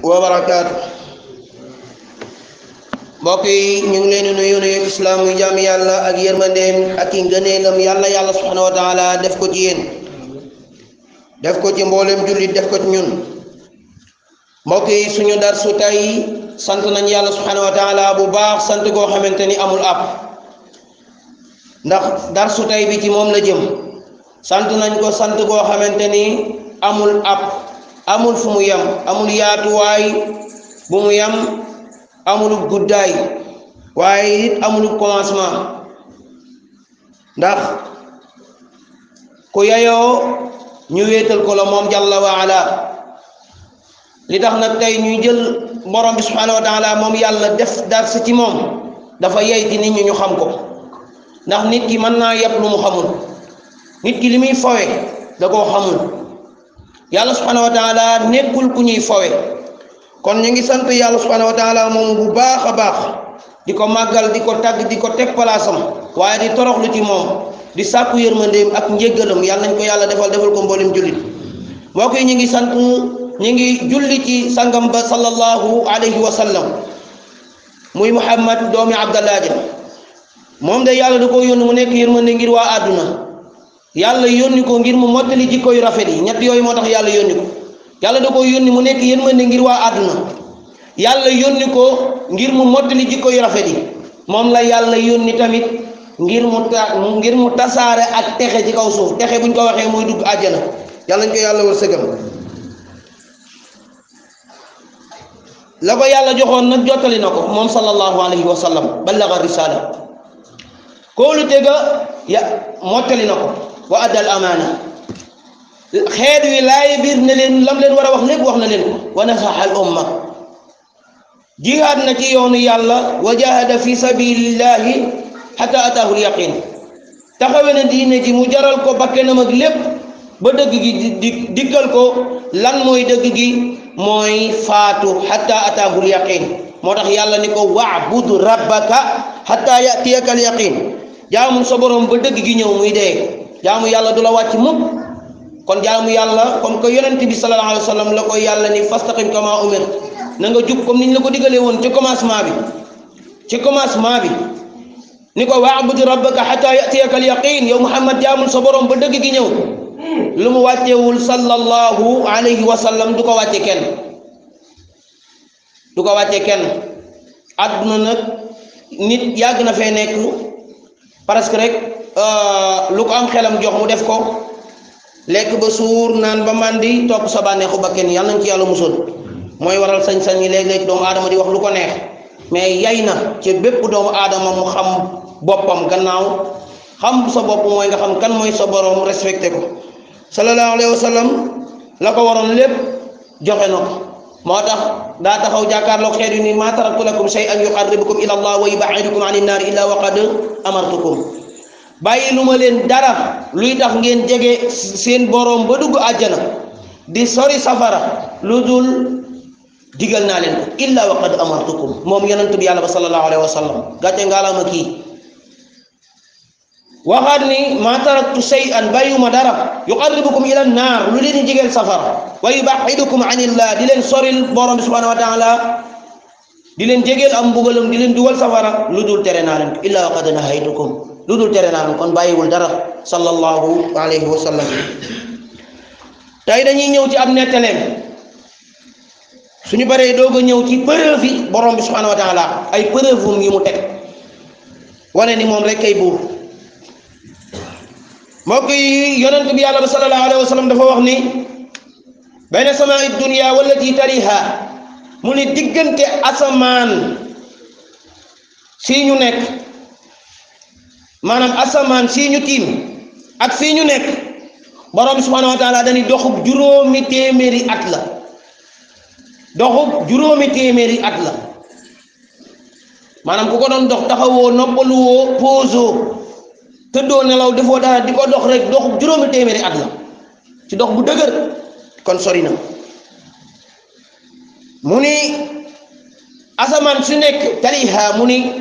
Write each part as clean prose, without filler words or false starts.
wa barakaatu. mbokk yi ñu ngi leen di nuyu islaam muy jaam yàlla ak yërmandeem ak i ngëneelam yàlla subhanahu wa taala def ko ci yéen, def ko ci mboolem jullit, def ko ci ñun. mbokk yi suñu darsu tey sant nañ yàlla subhanahu wa taala bu baax, sant goo xamante ni amul ab, ndax darsu tey bi ci moom la jëm. sant nañ ko sant goo xamante ni amul ab, amul fu mu yem, amul yaatuwaay bu mu yem, amul guddaay, waaye it amul commencement, ndax ku yayoo ñu wéetal ko la moom jalla wa ala. li tax nag tey ñuy jël borom bi subhanahu wa taala moom yàlla def dars ci moom dafa yey ci nit ñi ñu xam ko, ndax nit ki mën naa yeb lu mu xamul, nit ki li muy fawe da koo xamul. yàlla subhanahu wa taala nekkul ku ñuy fawe, kon ñu ngi sant yàlla subhanahu wa taala moom bu baax a baax, di ko màggal, di ko tagg, di ko teg palaasam, waaye di toroxlu ci moom, di sàkku yërmandeem ak njéggalam. yàlla nañ ko yàlla defal ko mboolem jullit. mbokk yi ñu ngi sant, ñu ngi julli ci sangam ba sallallahu alayhi wa sallam, muy Muhammad doomi Abdallah ja. moom de yàlla da ko yónni mu nekk yërmande ngir waa àdduna. yàlla yónni ko ngir mu mottali jikko yu rafet yi, ñett yooyu moo tax yàlla yónni ko. yàlla da ko yónni mu nekk yërmande ngir waa àdduna, yàlla yónni ko ngir mu mottali jikko yu rafet yi. moom la yàlla yónni tamit ngir mu tasaare ak texe ci kaw suuf. texe buñ ko waxee mooy dugg àjjana. yàlla ñu ko yàlla war sëgam. la ko yàlla joxoon nag jottali na ko moom sallallahu alayhi wa sallam, ballaga risala. kóolu tega ya mottali na ko, wa addal amaana. xeet wi laay biir ne leen lam leen war a wax lépp wax na leen ko. wa nasaha al umma, jihaad na ci yoonu yàlla. wa jahada fi sabilillahi hatta ataahu al yaqin. taxawe na diine ji mu jaral ko bakkenam ak lépp ba dëgg gi dikkal ko. lan mooy dëgg gi? mooy faatu. hatta ataahu al yaqin. moo tax yàlla ni ko wa'bud rabbaka hatta ya'tiyaka al yaqin. jaamu sa borom ba dëgg gi ñëw muy dee. jaamu yàlla du la wàcc mukk. kon jaamu yàlla comme que yonent bi sallallahu alayhi wa sallam la ko yàlla ni fastaqim kama umir, na nga jub comme niñ la ko digalee woon ci commencement bi. ni ko wa'bud rabbaka hatta ya'tiyaka al yaqin. yow Muhammad jaamul sa borom ba dëgg gi ñëw. lu mu wàccewul sallallahu alayhi wa sallam du ko wàcce kenn. àdduna nag nit yàgg na fee nekk parce que rek lu ko am xelam jox mu def ko. lekk ba suur, naan ba màndi, topp sa bànneexu bakken. yàlla nañ ci yàlla musal. mooy waral sañ-sañ yi léeg-léeg doomu aadama di wax lu ko neex, mais yay na ci bépp doomu aadama mu xam boppam. gannaaw xam sa bopp mooy nga xam kan mooy sa borom, respecté ko. sallallahu alayhi wa sallam la ko waroon lépp joxe na ko. moo tax daa taxaw jàkkaarloog xeet yu ni maa taraktu lakum shay'an yuqarribukum ila allah wa yub'idukum ani nnaari illa wa qad amartukum. bàyyi lu ma leen dara luy tax ngeen jege seen boroom ba dugg àjjana, di sori safara, lu dul digal naa leen ko. illa wa qad amartukum. moom yonent bi yàlla ba sallallahu alayhi wa sallam, gàcce ngaalaama kii. waxaat ni maa taraktu shay'an, bàyyuma dara, yuqarribukum ila naar, lu leen jegeel safara, wa yuba'idukum anillah, di leen soril borom bi subhanahu wa taala, di leen jegeel am mbugalam, di leen dugal safara, lu dul tere naa leen ko. illa wa qad nahaytukum, lu dul tere naa leen kon bàyyiwul dara sallallahu alayhi wa sallam. tey dañuy ñëw ci ab nettaleem, suñu baree doog a ñëw ci preuve yi borom bi subhanahu wa taala, ay preuve yi mu teg wane ni moom rek kay buur. mbokk yi, yonent bi yàlla ba sallallahu alayhi wa sallam dafa wax ni bayna samaa'i dunya wallati taliha, mu ni diggante asamaan fii ñu nekk, maanaam asamaan fii ñu tiim ak fii ñu nekk, borom bi subhanahu wa taala dañuy doxub juróomi téeméeri at la. maanaam ku ko doon dox taxawoo, noppaluwoo, posoo, tëddoo nelaw, defoo dara, di ko dox rek doxub juróomi téeméeri at la, ci dox bu dëgër. kon sori na. mu ni asamaan su nekk taliha, mu ni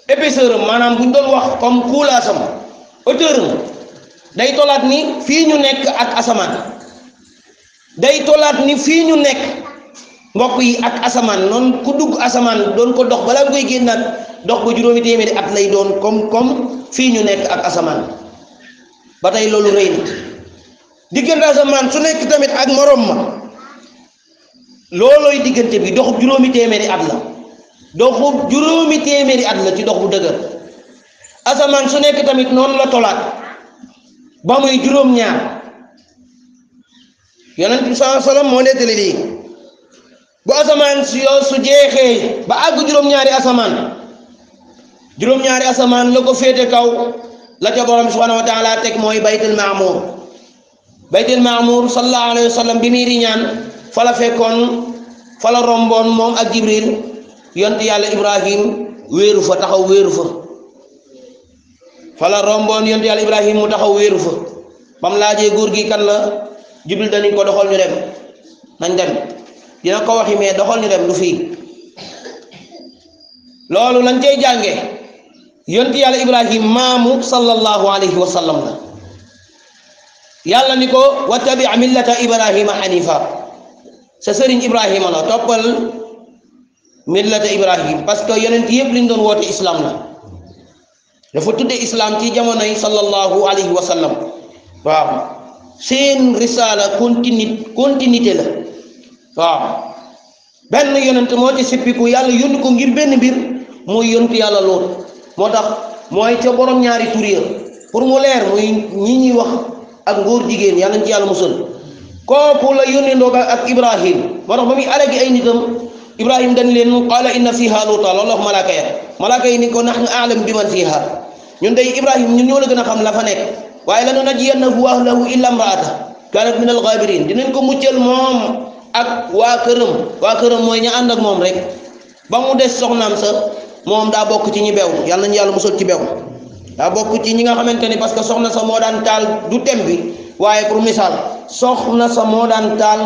épaisseur am, maanaam bu ñu doon wax comme kuulaasam, hauteur am day tolaat ni fii ñu nekk ak asamaan, day tolaat ni fii ñu nekk mbokk yi ak asamaan noonu ku dugg asamaan doon ko dox balaa koy génnaat dox ba juróomi téeméeri at lay doon comme fii ñu nekk ak asamaan ba tey loolu rëy na diggante asamaan su nekk tamit ak morom ma loolooy diggante bi doxub juróomi téeméeri at la doxub juróomi téeméeri at la ci dox bu dëgër asamaan su nekk tamit noonu la tolaat ba muy juróom-ñaar yonent bi sallallahu alayhi wasallam moo nettali lii bu asamaan su jeexee ba àgg juróom-ñaari asamaan la ko féete kaw la ca borom subhanahu wa taala teg mooy baytul maamur sallallahu alayhi wa sallam bi muy riñaan fa la fekkoon fa la romboon moom ak jibril yonent yàlla ibrahim wéeru fa taxaw wéeru fa fa la romboon yonent yàlla ibrahim mu taxaw wéeru fa bam laajee góor gi kan la jibril danañ ko doxal ñu dem nañ dem dina ko waxi mais doxal ñu dem du fii loolu lañ cey jànge yonent yàlla ibrahim maamu sallallahu alayhi wa sallam la yàlla ni ko wattabi millata ibrahima hanifa sa sëriñ ibrahima la toppal millata ibrahim parce que yonent yëpp liñ doon woote islam la dafa tudde islam ci jamonoy sallallahu alayhi wa sallam waaw seen risala continuité la waaw benn yonent moo ci sippiku yàlla yónni ko ngir benn mbir muy yonent yàlla lool moo tax mooy ca borom ñaari tur ya pour mu leer muy ñi ñuy wax ak ngóor jigéen yàlla nañ ci yàlla musal kooku la yónni ndoog ak ibrahim moo tax ba muy alagi ay nitam ibrahim dañ leen qaala inna fiha luuta loolu wax malaaka yi ni ko nahnu a'lam bi man fiha ñun day ibrahim ñun ñoo la gën a xam la fa nekk waaye la nunajjiyannahu wa ahlahu illa imra'ata kanat min al-ghabirin dinañ ko muccal moom ak waa këram mooy ña ànd ak moom rek ba mu des soxnaam sa moom daa bokk ci ñi bew yàlla nañu yàlla musal ci bew daa bokk ci ñi nga xamante ni parce que soxna sa moo daan taal du tem bi waaye pour misaal soxna sa moo daan taal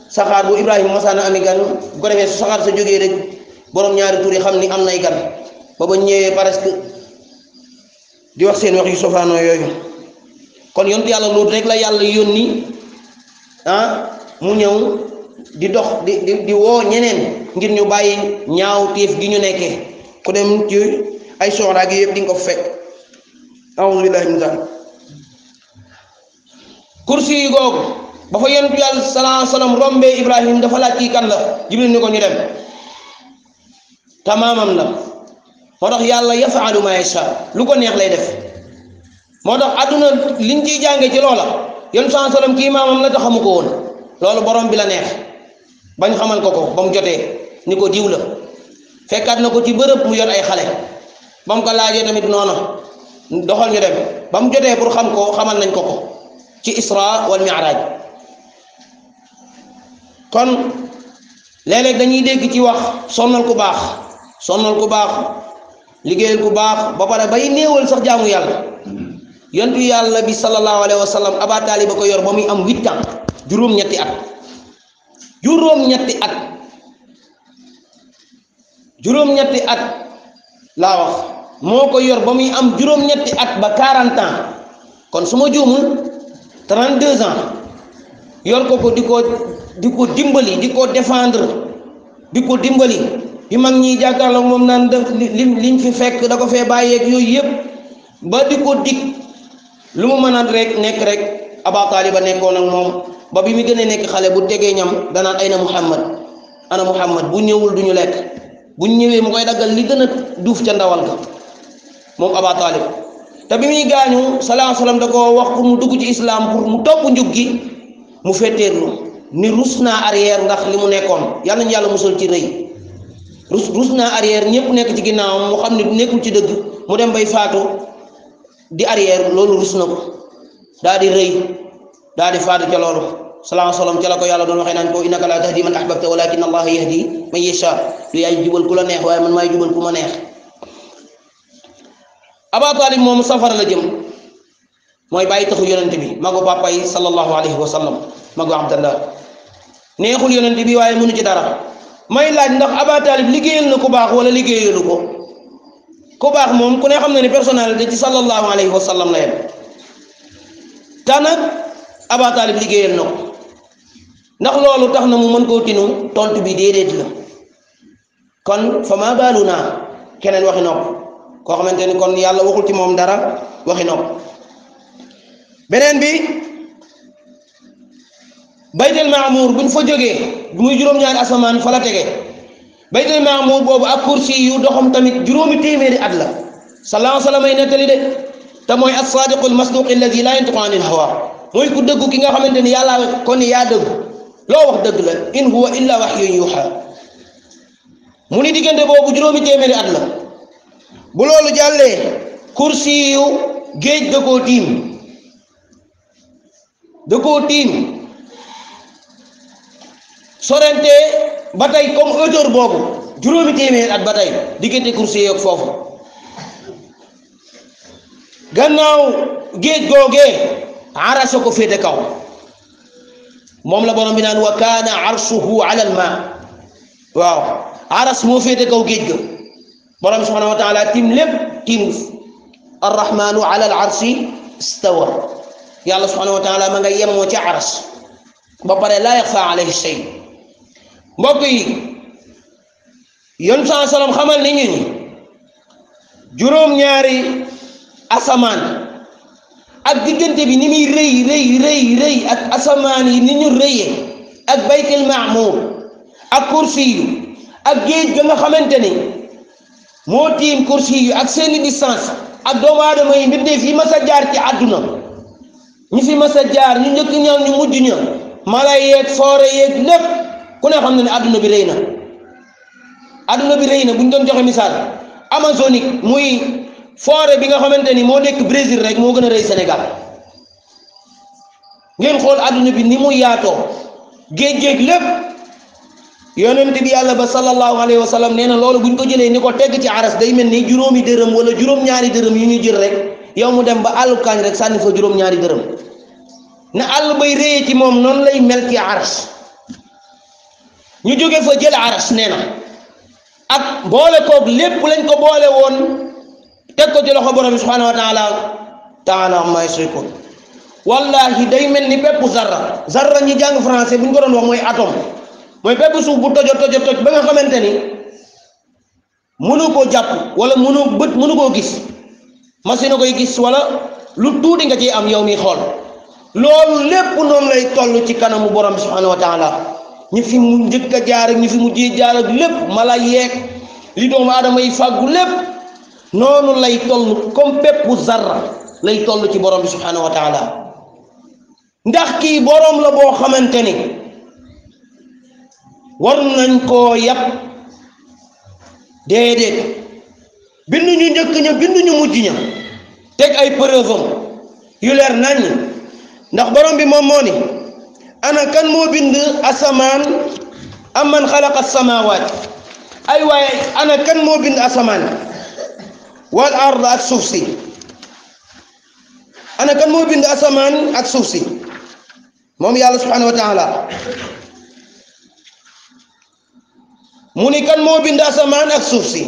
saxaar bu ibrahima masaana ami gan bu ko defee su saxaar sa jógee rek borom ñaari tur yi xam ni am nay gan ba ba ñëwee presque di wax seen wax yu sofaanoo yooyu kon yonent yàlla Luut rek la yàlla yónni mu ñëw di dox di woo ñeneen ngir ñu bàyyi ñaaw téef gi ñu nekkee ku dem ci ay soxlaa gi yëpp di nga ko fekk a'uuzu billahi min zalik kursi yi googu ba fa yonent yàlla sallallahu alayhi wasallam rombee ibrahim dafa laaj kii kan la jibril ni ko ñu dem tamaamam la moo tax yàlla yaf'alu ma yasha lu ko neex lay def moo tax àdduna liñ ciy jànge ci loola yonent sallallahu alayhi wasallam kii maamam la taxamu ko woon loolu borom bi la neex bañ xamal ko ba mu jotee ni ko diw la fekkaat na ko ci bërëb mu yor ay xale ba mu ko laajee tamit noonu doxal ñu dem ba mu jotee pour xam ko xamal nañ ko ci isra wal mi'raj kon léeg-léeg dañuy dégg ci wax sonnal ku baax liggéeyal ku baax ba pare bay néewal sax jaamu yàlla yontu yàlla bi sallallahu alayhi wa sallam Aba Taalib ba ko yor ba muy am 8 ans juróom-ñetti at laa wax moo ko yor ba muy am juróom-ñetti at ba 40 ans kon su ma juumul 32 ans yor ko di ko dimbali di ko défendre di ko dimbali bi mag ñi jàkkaarloo moom naan liñ fi fekk da ko fee bàyyeeg yooyu yëpp ba di ko dig lu mu mën a rek nekk rek Aba Taalib nekkoon ak moom ba bi mu gën a nekk xale bu tegee ñam danaan ana Muhammad bu ñëwul duñu lekk bu ñëwee mu koy daggal li gën a duuf ca ndawal ga moom Aba Taalib te bi muy gaañu sallallahu alayhi wasallam da ko wax pour mu dugg ci islam pour mu topp njub gi mu fetteerlu ni rus naa arrière ndax li mu nekkoon yàlla nañu yàlla musal ci rëy rus naa arrière ñëpp nekk ci ginnaawam mu xam ne nekkul ci dëgg mu dem bay faatu di arrière loolu rus na ko daa di rëy daa di faatu ca loolu sallallahu alayhi wasallam ca la ko yàlla doon waxee naan ko innaka laa tahdi man ahbabta walakin allaha yahdi man yasha lu yaay jubal ku la neex waaye man maay jubal ku ma neex Aba Taalib moom safara la jëm mooy bàyyi taxu yonent bi magu papa yi sallallahu alayhi wa sallam magu Abdallah neexul yonent bi waaye mënu ci dara may laaj ndax Aba Taalib liggéeyal na ku baax wala liggéeyalu ko ku baax moom ku ne xam na ne personnalité ci sallallahu alayhi wa sallam la yem te nag Aba Taalib liggéeyal na ko ndax loolu tax na mu mën koo tinu tontu bi déedéet la kon fa ma baalu naa keneen waxi nopp koo xamante ni kon yàlla waxul ci moom dara waxi nopp beneen bi baytul maamuur buñ fa jógee muy juróom-ñaari asamaan fa la tege baytul maamuur boobu ak kursi yu doxam tamit juróomi téeméeri at la sallallahu alayhi wa sallam ay nettali de te mooy as-saadiqu al-masduuq alladi laa yantiqu ani l-hawaa mooy ku dëggu ki nga xamante ni yàlla kon ni yaa dëggu loo wax dëgg la in huwa illa wahyun yuuhaa mu ni diggante boobu juróomi téeméeri at la bu loolu jàllee kursi yu géej da koo tiim sorente ba tey comme hauteur boobu juróomi téeméeri at ba tey diggante kursi yoog foofu gannaaw géej googee arasa ko féete kaw moom la borom bi naan wa kaana arshuhu ala alma waaw aras moo féete kaw géej ga borom bi subhanahu wa taala tim lépp tim arrahmanu ala al arshi istawa yàlla subhanahu wa taala ma nga yemoo ci aras ba pare laa yaxfa alayhi shay mbokk yi yon saa sallam xamal ni ñu ni juróom-ñaari asamaan ak diggante bi ni muy rëy ak asamaan yi ni ñu rëyee ak baytul maamuur ak kursi yu ak géej ga nga xamante ni moo tiim kursi yu ak seeni distance ak doomu aadama yi mbindeef yi mas a jaar ci àdduna ñu fi mas a jaar ñu njëkk ña ñu mujj ña mala yeeg foore yeeg lépp ku ne xam na ne àdduna bi rëy na bu ñu doon joxe misaal Amazonique muy forêt bi nga xamante ni moo nekk Brésil rek moo gën a rëy Sénégal ngeen xool àdduna bi ni mu yaatoo géej lépp yonent bi yàlla ba sallallahu alayhi wa sallam nee na loolu bu ñu ko jëlee ni ko tegg ci aras day mel ni juróomi dërëm wala juróom-ñaari dërëm yu ñu jël rek yow mu dem ba àllu kaañ rek sànni fa juróom-ñaari dërëm na àll bay rëyee ci moom noonu lay mel ci aras ñu jóge fa jël aras nee na ak boole koog lépp lañ ko boole woon teg ko ci loxo borom subhanahu wa taala amma yushrikun wallahi day mel ni peppu zarra ñi jàng français bu ñu ko doon wax mooy atome mooy pepp suuf bu toj ba nga xamante ni mënu koo jàpp wala mënu koo gis machine koy gis wala lu tuuti nga ciy am yow mi xool loolu lépp noonu lay toll ci kanamu borom subhanahu wa taala ñi fi mu njëkk a jaar ak ñi fi mujjee jaar ak lépp mala yeeg li doomu aadama yi fàggu lépp noonu lay toll comme peppu zarra lay toll ci borom bi subhanahu wa taala ndax kii borom la boo xamante ni war nañ koo yàpp déedéet bindu ñu njëkk ña bindu ñu mujj ña teg ay preuve yu leer nañ ndax borom bi moom moo ni ana kan moo bind asamaan am man xalaqa samaawaat ay waaye ana kan moo bind asamaan wal ard ak suuf si ana kan moo bind asamaan ak suuf si moom yàlla subhanahu wa taala mu ni kan moo bind asamaan ak suuf si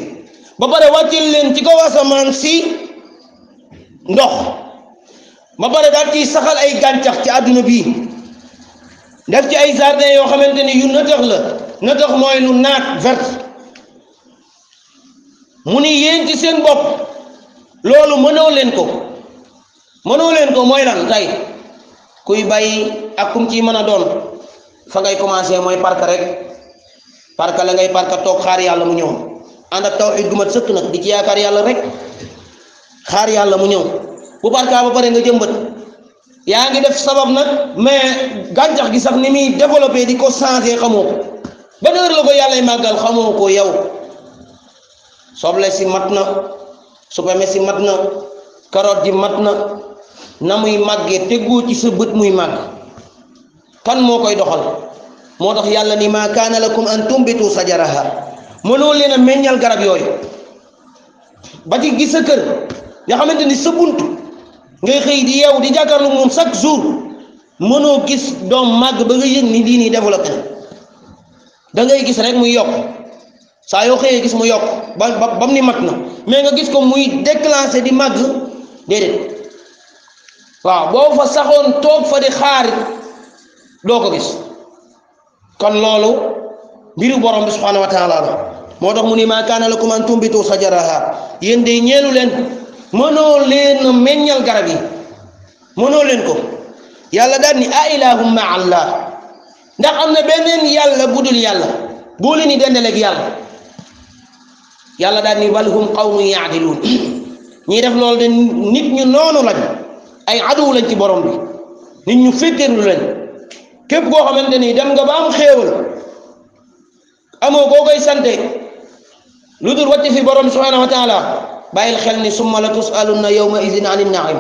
ba pare wàccil leen ci kaw asamaan si ndox ba pare daal ci saxal ay gàncax ci àdduna bii def ci ay jardin yoo xamante ni yu nëtëx la nëtëx mooy lu naat vert mu ni yéen ci seen bopp loolu mënoo leen ko mooy lan tey kuy bay ak kum ci mën a doon fa ngay commencé mooy parka rek parka la ngay parka toog xaar yàlla mu ñëw ànd ak tawxiid gu mat sëkk nag di ci yaakaar yàlla rek xaar yàlla mu ñëw bu parka ba pare nga jëmbat yaa ngi def sabab nag mais gàncax gi sax ni muy développé di ko changé xamoo ko ban heure la ko yàlla màggal xamoo ko yow soble si mat na supame si mat na carotte ji mat na muy màggee teggoo ci sa bët muy màgg kan moo koy doxal moo tax yàlla ni maa kaana lakum an tumbitu sajaraha mënoo leen a meññal garab yooyu ba ci gis sa kër nga xamante ni sa bunt ngay xëy di yeewu di jàkkaarlu moom chaque jour mënoo gis doom màgg ba nga yëg ni lii nii développé na da ngay gis rek muy yokk saa yoo xëyee gis mu yokk ba mu ni mat na mais nga gis ko muy déclenché di màgg déedéet waaw boo fa saxoon toog fa di xaar doo ko gis kon loolu mbiru borom bi subhanahu wa taala la moo tax mu ni maa kaana lakum an tumbitu sajaraha yéen de ñeelu leen mënoo leen meññal garab yi mënoo leen ko yàlla daal ni a ilahum ma allah ndax am na beneen yàlla budul yàlla boo leen di dendaleeg yàlla yàlla daal ni bal hum qawmun yaadiluun ñii def loolu de nit ñu noonu lañ ay aduw lañ ci borom bi nit ñu féttéerlu lañ képp koo xamante ni dem nga ba am xéewal amoo koo koy sante lu dul wàcc fi borom subhanahu wa taala bàyyil xel ni summa la tusalunna yawma idin anin naim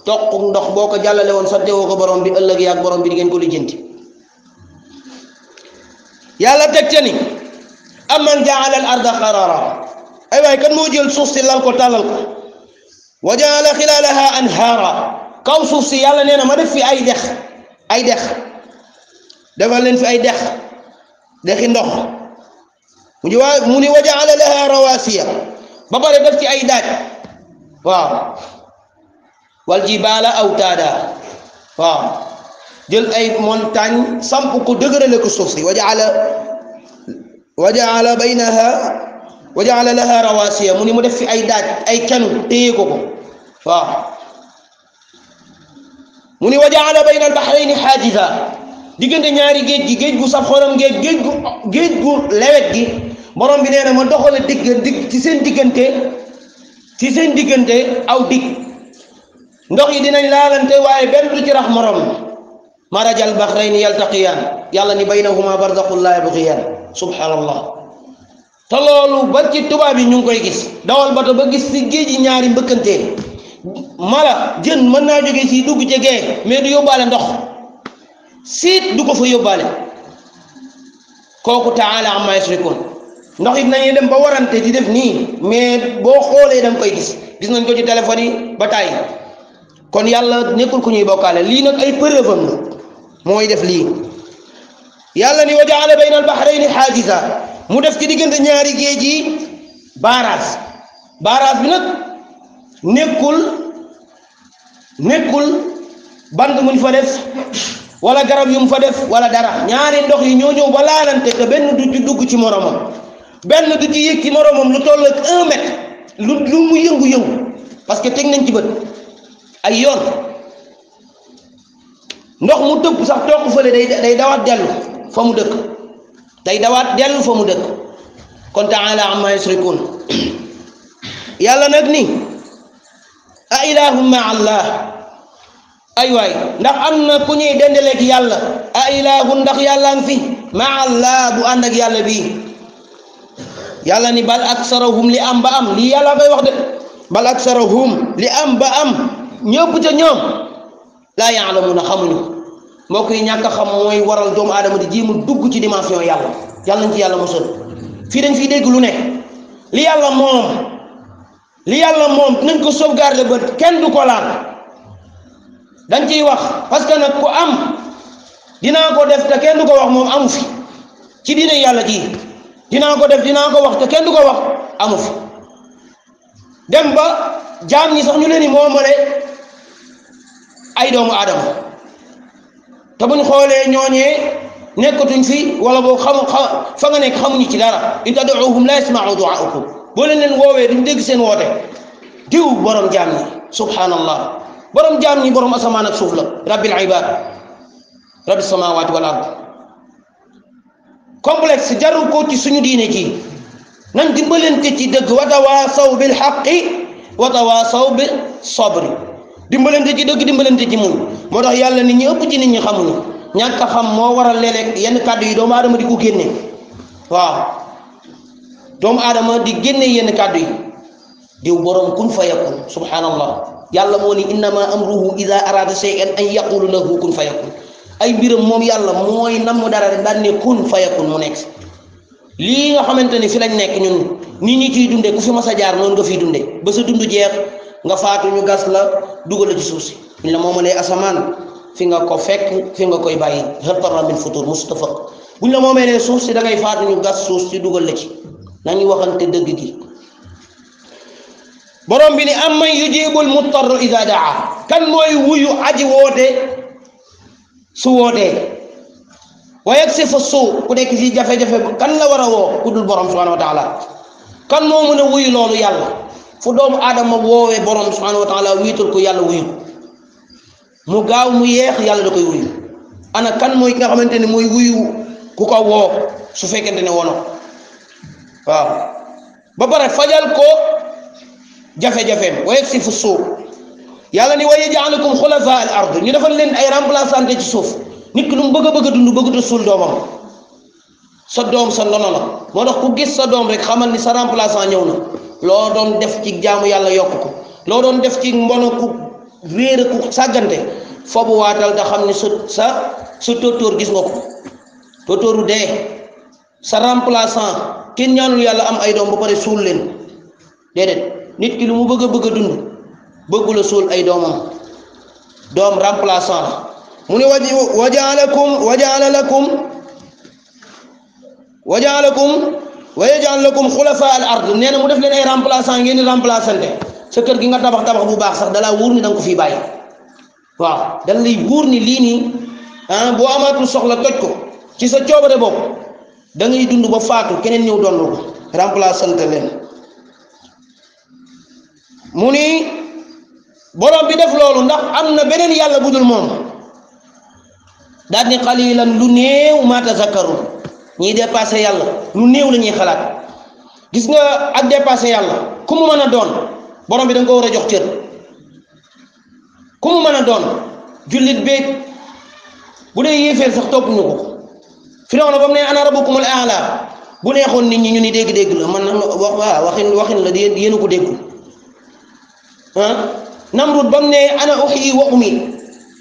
toq ndox boo ko jàllale woon sante woo ko borom bi ëllëg yaag borom bi di ngeen ko lijjanti yàlla teg ca ni amman jaala al arda qarara ay waay kan moo jël suuf si lal ko tàllal ko wa jaala xilaalaha anhaara kaw suuf si yàlla nee na ma def fi ay dex defal leen fi ay dexi ndox mu ni wa jaala laha rawasiya ba pare def ci ay daaj waaw wal jibaala awtaada waaw jël ay montagne samp ko dëgërale ko suuf si wa jaala laha rawasiya mu ni mu def fi ay daaj ay kenu téye ko waaw mu ni wa jaala bayna al bahrayni xaajiza diggante ñaari géej gu saf xorom géej gu lewet gi borom bi nee na ma doxale ci seen diggante aw dig ndox yi dinañ laalante waaye benn du ci rax morom marajal bahrayni yaltaqiyaan yàlla ni baynahuma barzaxun laa yabgiyaan subhanallah te loolu ba ci tubaab yi ñu ngi koy gis dawal bato ba gis ci géej yi ñaari mbëkkante mala jën mën naa jóge ci dugg ci gee mais du yóbbaale ndox siit du ko fa yóbbaale kooku taala amma yusrikun ndox it nañuy dem ba warante di def nii mais boo xoolee da nga koy gis nañ ko ci téléphone yi ba tàyyi kon yàlla nekkul ku ñuy bokkaale lii nag ay preuve am la mooy def lii yàlla ni wa jaala bayna al bahrayni xaajiza mu def ci diggante ñaari géej yi barrage bi nag nekkul bant muñ fa def wala garab yu mu fa def wala dara ñaari ndox yi ñoo ñëw ba laalante te benn du ci dugg ci moromam benn du ci yëg ci moromam lu toll ak 1 mètre lu mu yëngu parce que teg nañ ci bët ay yoon ndox mu tëb sax toq fële day dawaat dellu fa mu dëkk kon taala amma yusrikun yàlla nag ni a ilahum ma allah ay waay ndax am na ku ñuy dendaleeg yàlla a ilahun ndax yàlla ngi fi ma allah bu ànd ak yàlla bii yàlla ni bal aksarahum li am ba am lii yàlla koy wax de bal aksarahum li am ba am ñëpp ca ñoom laa ya'lamuna xamuñu mbokk yi ñàkk a xam mooy waral doomu aadama di jéem a dugg ci dimension yàlla nañ ci yàlla mosal fii dañ fiy dégg lu ne li yàlla moom nañ ko sauvegarder ba kenn du ko laal dañ ciy wax parce que nag ku am dinaa ko def te kenn du ko wax moom amu fi ci diine yàlla ji dinaa ko def dinaa ko wax te kenn du ko wax amu fi dem ba jaam ñi sax ñu leen di moomale ay doomu aadama te buñ xoolee ñooñee nekkatuñ fi wala boo fa nga nekk xamuñu ci dara in tad'uuhum la yasma'u du'aakum boo leen woowee duñ dégg seen woote diw borom jaam ñi subhanallah borom jaam ñi borom asamaan ak suuf la rabbil ibad rabbi samawati wal ard complexe jarul ko ci suñu diine ji nañ dimbalante ci dëgg wa tawaasaw bil haqqi wa tawaasaw bis sabri dimbalante ci dëgg dimbalante ci muñ moo tax yàlla nit ñi ëpp ci nit ñi xamuñu ñàkk a xam moo waral léeg-léeg yenn kàddu yi doomu aadama di ko génne waaw doomu aadama di génne yenn kàddu yi diw borom kun fayakun subhanallah yàlla moo ni innama amruhu ida arada shay'an an yaqulu lahu kun fayakun ay mbiram moom yàlla mooy nam dara rek daan ne kun fayakun mu nekk lii nga xamante ni fi lañ nekk ñun nit ñi ciy dunde ku fi mas a jaar noonu nga fiy dunde ba sa dund jeex nga faatu ñu gas la dugal la ci suuf si ñu la moomalee asamaan fi nga ko fekk fi nga koy bàyyi hëppara min futur mustafaq buñ la moomelee suuf si da ngay faatu ñu gas suuf si dugal la ci nañu waxante dëgg gi borom bi ni amman yujibul muttarra ida daa kan mooy wuyu aji woote su wootee wa yaksifu suu ku nekk ci jafe-jafe kan la war a woo ku dul borom subhanahu wa taala kan moo mën a wuyu loolu yàlla fu doomu aadama woowee borom subhanahu wa taala wiitul ko yàlla wuyu mu gaaw mu yeex yàlla da koy wuyu ana kan mooy ki nga xamante ne mooy wuyu ku ko woo su fekkente ne wono waaw ba pare fajal ko jafe-jafeem wa yaksifu suu yàlla ni wa yaj'alukum xulafa al ard ñu defal leen ay remplaçant ci suuf nit ki lu mu bëgg a dund bëggut a suul doomam sa doom sa ndono la moo tax ku gis sa doom rek xamal ni sa remplaçant ñëw na loo doon def ci jaamu yàlla yokk ko loo doon def ci mbono ku réer ku sàggante foobu waatal te xam ni sa tóotóor gis nga ko tóotóoru dee sa remplaçant kenn ñaanul yàlla am ay doom ba pare suul leen déedéet nit ki lu mu bëgg a dund bëggula suul ay doomam doom remplaçant la mu ne wa yaj'al lakum xulafa al ard nee na mu def leen ay remplaçant ngeen di remplaçante sa kër gi nga tabax bu baax sax dalaa wóor ni da nga ko fii bàyyi waaw dana lay wóor ni lii nii boo amaatul soxla toj ko ci sa coobare bopp da ngay dund ba faatu keneen ñëw donn ko remplaçante leen mu ni borom bi def loolu ndax am na beneen yàlla budul moom daal ni qalilan lu néew ma tazakkarun ñiy dépassé yàlla lu néew la ñuy xalaat gis nga ak dépassé yàlla ku mu mën a doon borom bi da nga ko war a jox cër ku mu mën a doon jullit beeg bu dee yéeféer sax topp ñu ko Firawna ba mu ne ana rabbukumul a'la bu neexoon nit ñi ñu ni dégg-dégg la man waxin la yéen a ko déggul Namrud ba mu ne ana uhyi wa umiit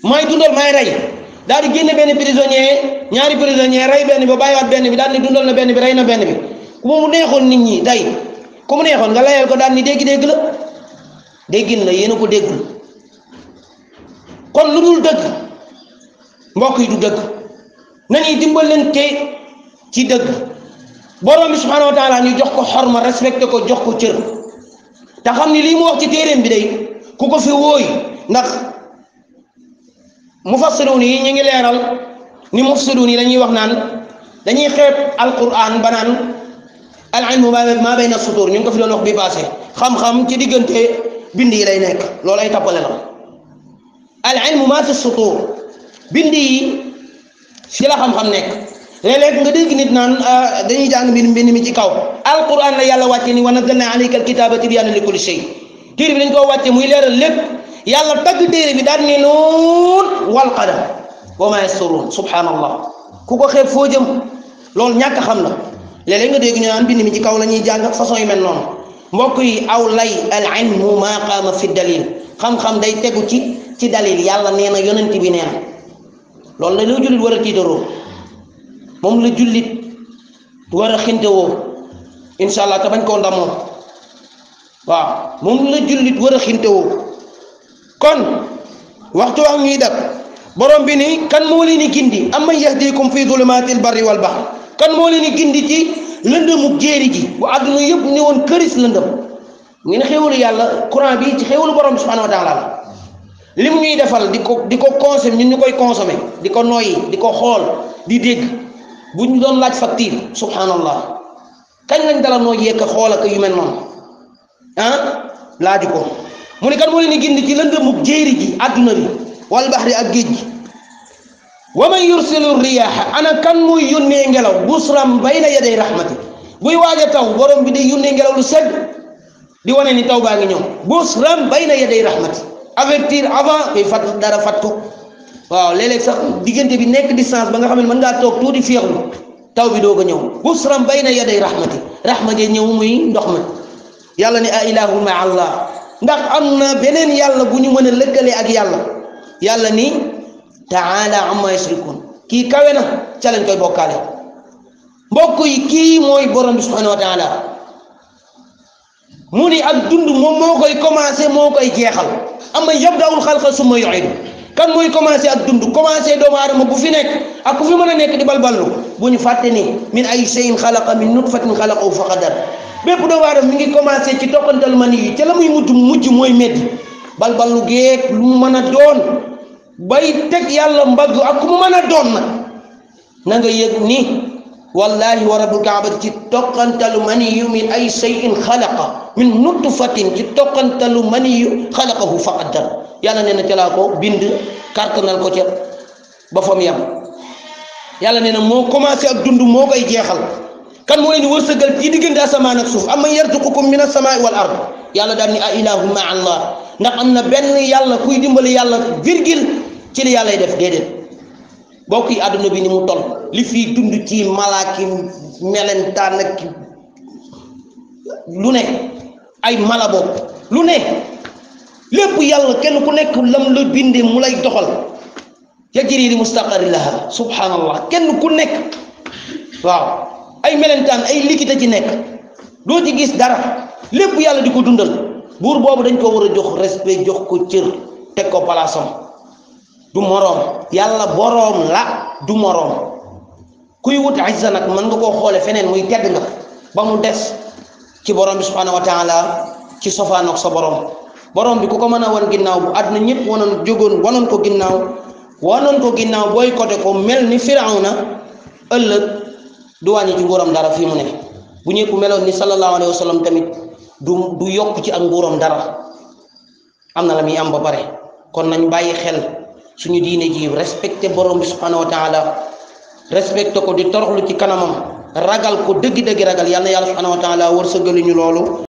maay dundal maay rey daal di génne benn prisonnier ñaari prisonnier rey benn bi bàyyiwaat benn bi daal di dundal na benn bi rey na benn bi ku mu neexoon nit ñi tey ku mu neexoon nga layal ko daal ni dégg-dégg la déggin la yéen a ko déggul kon lu dul dëgg mbokk yi du dëgg nañuy dimbalante ci dëgg borom bi subhanahu wa taala ñu jox ko xorma respecté ko jox ko cër te xam ni lii mu wax ci téeréem bi day ku ko fi wóoy ndax mufassirun yi ñu ngi leeral ni mufsidun yi dañuy wax naan dañuy xeeb alquran ba naan al ilmu ma bayna sutur ñu ngi ko fi doon wax bi passé xam-xam ci diggante bind yi lay nekk loolu ay tappale la al ilmu ma fi sutur bind yi fi la xam-xam nekk léeg-léeg nga dégg nit naan dañuy jàng mbind mi ci kaw alquran la yàlla wàcce ni wa nazzalna alayka alkitaba tibyana li kulli shay téere bi dañ koo wàcce muy leeral lépp yàlla tagg téere bi daal ni nuun wal qalam wa ma yasturuun subhanallah ku ko xeeb foo jëm loolu ñàkk xam la léeg-léeg nga dégg ñu naan bind mi ci kaw la ñuy jàng façon yu mel noonu mbokk yi aw lay al ilmu ma qaama fi dalil xam-xam day tegu ci dalil yàlla nee na yonent bi nee na loolu la loo jullit war a tiitaroo moom la jullit war a xintewoo incha allah te bañ koo ndamoo waaw moom la jullit war a xintewoo kon waxtu wax ñuy dak borom bi ni kan moo leen di gindi amman yahdikum fi zulumatil barri wal bahr kan moo leen di gindi ci lëndëmu jéeri ji bu àdduna yëpp ni woon këris lëndëm ngeen xéwalu yàlla courant bi ci xéwalu borom bi subhanahu wa taala li mu ñuy defal di ko consommer ñun ñu koy consommer di ko noyyi di ko xool di dégg bu ñu doon laaj facture subhanallah kañ lañ dala noo yekk xool ak yu mel noonu laaju ko mu ne kan moo leen di gindi ci lëndëmu jéeri ji àdduna bi wal baxri ak géej gi wa man yursilu riyaaha ana kan muy yónnee ngelaw busram bayna yaday rahmati buy waaj a taw borom bi day yónnee ngelaw lu sedd di wane ni taw baa ngi ñëw busram bayna yaday rahmati avertir avant koy fat dara fat ko waaw léeg-léeg sax diggante bi nekk distance ba nga xam ne mën ngaa toog tuuti féexlu taw bi doog a ñëw busram bayna yaday rahmati rahma ja ñëw muy ndox ma yàlla ni a ilaahu ma allah ndax am na beneen yàlla bu ñu mën a lëkkale ak yàlla ni taala amma yushrikun kii kawe na ca lañ koy bokkaale mbokk yi kii mooy borom bi subhanahu wa taala mu ni ak dund moom moo koy commencé moo koy jeexal amma yabda'ul xalqa summa yu'idu kan mooy commencé ak dund commencé doomu aadama bu fi nekk ak ku fi mën a nekk di balballu bu ñu fàtte ni min ay shay'in xalaqa min nutfatin xalaqahu fa qadar bépp doomu aadama mi ngi commencé ci toqantal mani yi ca la muy mujj mooy meddi balballu geeg lu mu mën a doon bay teg yàlla mbagg ak ku mu mën a doon nag na nga yëg ni wallahi wa rabbul kaabati ci toqantalu maniyu min ay shay'in xalaqa min nutfatin ci toqantalu maniyu xalaqahu faqaddar yàlla nee na ca laa ko bind kartanal ko ca ba fa mu yam yàlla nee na moo commencé ak dund moo koy jeexal kan moo leen di wërsëgal ci diggante asamaan ak suuf amman yarzuqukum min as-samaa'i wal ard yàlla daal ni a ilaahu ma allah ndax am na benn yàlla kuy dimbali yàlla virgule ci li yàllay def déedéet bokk yi àdduna bi ni mu toll li fii dund ci malaaki melentaan ak lu ne ay mala bokk lu ne lépp yàlla kenn ku nekk lam la bindee mu lay doxal yajri li mustaqarri laha subhanallah kenn ku nekk waaw ay melentaan ay liquide ci nekk doo ci gis dara lépp yàlla di ko dundal buur boobu dañ ko war a jox respect jox ko cër teg ko palaasam du moroom yàlla boroom la du moroom kuy wut izza nag mën nga koo xoole feneen muy tedd nga ba mu des ci borom bi subhanahu wa taala ci sofaanoog sa borom bi ku ko mën a wan ginnaaw bu àdduna ñëpp wanoon ko ginnaaw boycotté ko mel ni firawna ëllëg du wàññi ci nguuram dara fii mu ne bu ñëpp meloon ni sallallahu alayhi wa sallam tamit du yokk ci ak nguuram dara am na la muy am ba pare kon nañ bàyyi xel suñu diine ji respecté borom bi subhanahu wa taala respecté ko di toroxlu ci kanamam ragal ko dëgg-dëgg ragal yàlla subhanahu wa taala wërsëgaluñu loolu